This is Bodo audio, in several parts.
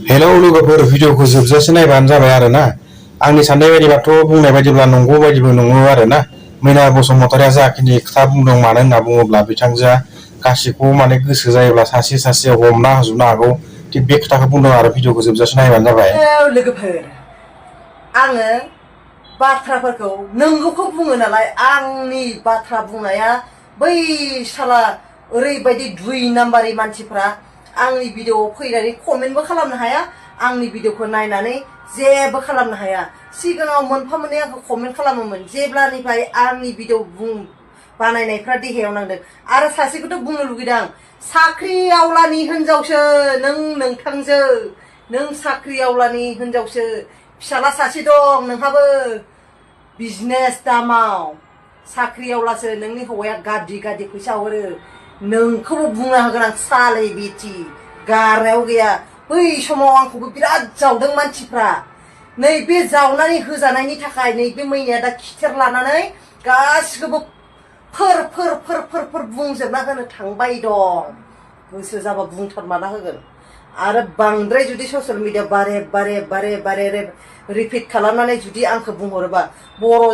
हेलौ लोगोफोर भिडिअखौ जोबजासे नायबानो जाबाय आरो ना आंनि साननाय बायदिबाथ' बुंनाय बायदिब्ला नंगौ बायदिबो नङो आरो ना मैना बसुमतारिया जाखिनि खोथा बुंदों मानो होनना बुङोब्ला बिथांजोआ गासिखौबो माने गोसो जायोब्ला सासे सासे हमना होजोबनो हागौ थिग बे खोथाखौ बुंदों आरो भिडिअखौ जोबजासे नायबानो जाबाय। लोगोफोर आङो बाथ्राफोरखौ नंगौखौ बुङो नालाय आंनि बाथ्रा बुंनाया बै साला ओरैबायदि दुइ नाम्बारि मानसिफ्रा आंनि भिडिअआव फैनानै कमेन्टबो खालामनो हाया आंनि भिडिअखौ नायनानै जेबो खालामनो हाया। सिगाङाव मोनफा मोननै आंखौ कमेन्ट खालामोमोन जेब्लानिफ्राय आंनि भिडिअ बानायनायफ्रा देहायाव नांदों आरो सासेखौथ' बुंनो लुगैदों आं साख्रि आवलानि हिनजावसो नोंथांजो नों साख्रि आवलानि हिनजावसो फिसाला सासे दं नोंहाबो बिजनेस दामाव साख्रि आवलासो नोंनि हौवाया गादि गादि फैसा हरो नोंखौबो बुंना होगोन आं सालै बिटि गारनायाव गैया। बै समाव आंखौबो बिराद जावदों मानसिफ्रा नैबे जावनानै होजानायनि थाखाय नैबे मैनाया दा खिथेर लानानै गासिखौबो फोर बुंजोबना होनो थांबाय दं। गोसो जाबा बुंथारमाना होगोन आरो बांद्राय जुदि ससियेल मिडिया बारे रिपिट खालामनानै जुदि आंखौ बुंहरोबा बर'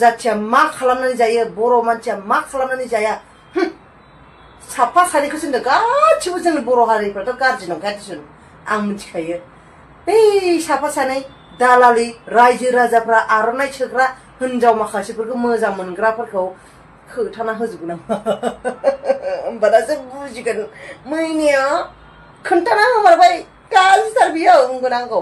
जाथिया मा खालामनानै जायो बर' मानसिया मा खालामनानै जाया साफा सानैखौसो होनदों गासिबो जोंनि बर' हारिफ्राथ' गाज्रि नंखाया दिसुन आं मिथिखायो। बै साफा सानै दालालि रायजो राजाफ्रा आर'नाइ सोग्रा हिनजाव माखासेफोरखौ मोजां मोनग्राफोरखौ खोथाना होजोबगोन आं होमबानासो बुजिगोन मैनाया खोन्थाना होमारबाय गाज्रिथार बियो बुंगोन आंखौ।